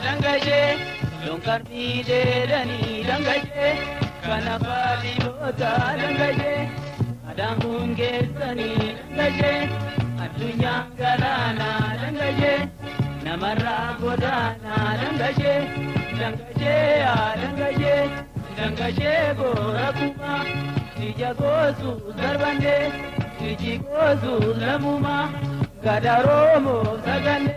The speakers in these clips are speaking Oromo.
Dangashe Lonkarmi deedanii dangashe kana faadhiyoota dangashe adaan kun geessanii dangashe addunyaan galaanaa dangashe namarraa godaanaa dangashe dangashe dangashe dangashe boora kuma ija goosu darbande iji goosu lamuma gadaroomoo sagande.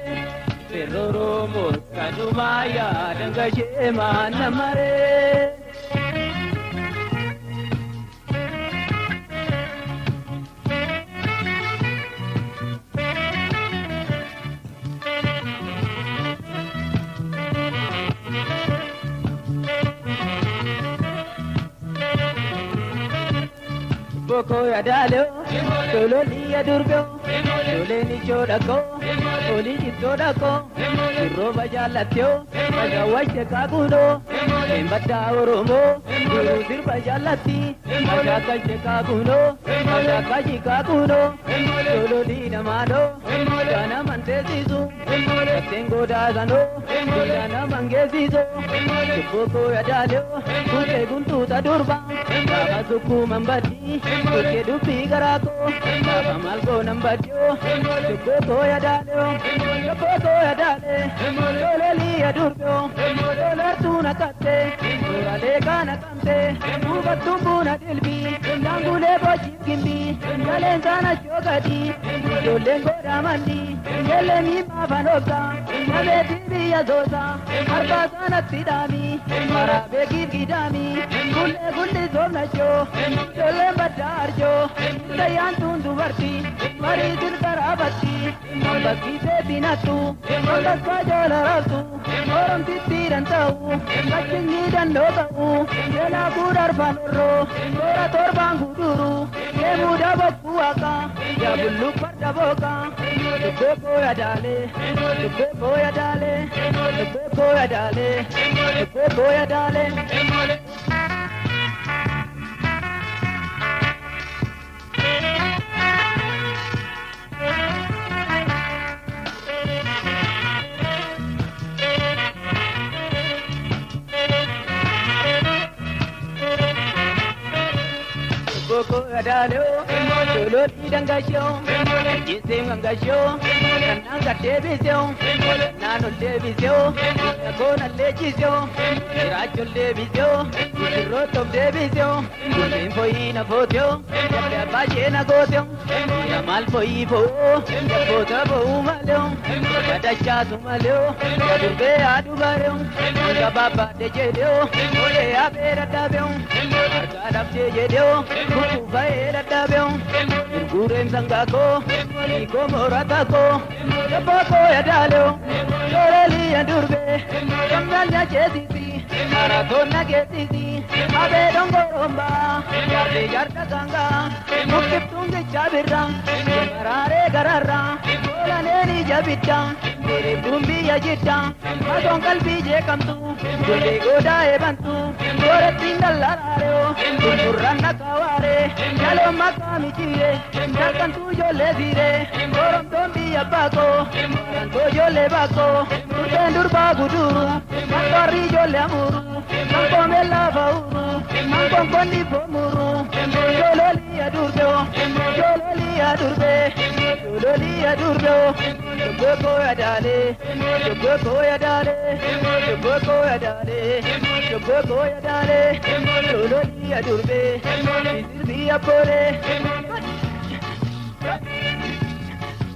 Ferroromo kadumaya dangashe manamare. Boko yadalo, tololi yadurbeo, toleni chodako, oli jitodako, roba jalatyo, majawashe kaguno, embadda oromo, guru sirba jalati, majakashe kaguno, majakashi kaguno, tololi namado, dana mantesisu, tengo dagano, dana mangesiso, boko yadalo, kute guntu tadurba, baba suku mambati, Kuke dupi garako, baba malgo nambatyo, boko yadalo, boko yadale, tololi yadurbyo, tolartu nakatte, torale kana kamte, ubattumbu na dilbi, dangule bochi gimbi, galenzana chogati, jolengo ramandi, gelemi mavanoka, nave biya dosa, arbasana tidami, marabe gidami, gulle gulle zomnacho, jole badarjo, dayantun dubarti, maridil karabati, bakki binatu, bakka jolaratu, oram titirantau, kachingi dandokau, jela budar fanoro, ora torban guduru, kemuda bakkuaka, ya bullu pardaboka, boko yadale, boko yadale, boko yadale, boko yadale. Boko yadalo, tololi dangasho, jinse gangasho, nanga debisyo, nano debisyo, kona lejisyo, racho debisyo, roto debisyo, foi na fotyo, ya baje na gotyo, ya mal foi fo, ya bota bo maleo, ya dacha sumaleo, ya durbe adubareo, ya baba de jedeo, ole abera dabeo, arga dabje jedeo, kubaera dabeo, gurem sangako, ikomoratako, boko yadalo, tololi yadurbe, kamnya chesisi, maratona kesisi, abe dongoromba, yarde yarda ganga, mukiptungi chabirra, marare gararra, bolaneni jabitta, mere bumbi yajitta, madon kalbi je kamtu, gole goda ebantu, gore tindalarareo, gurranna kaware, jalo makamichire, jalkantu yo le dire, gorom tombi abako, ranto yo le bako, urtendur baguduru, mantorri yo le amuru, mankomela bauru, mankonkoni bomuru, jololi adurbeo, jololi adurbe, jololi adurbeo, boko yadale, boko yadale, boko yadale, boko yadale, jololi adurbe, sirbi apole.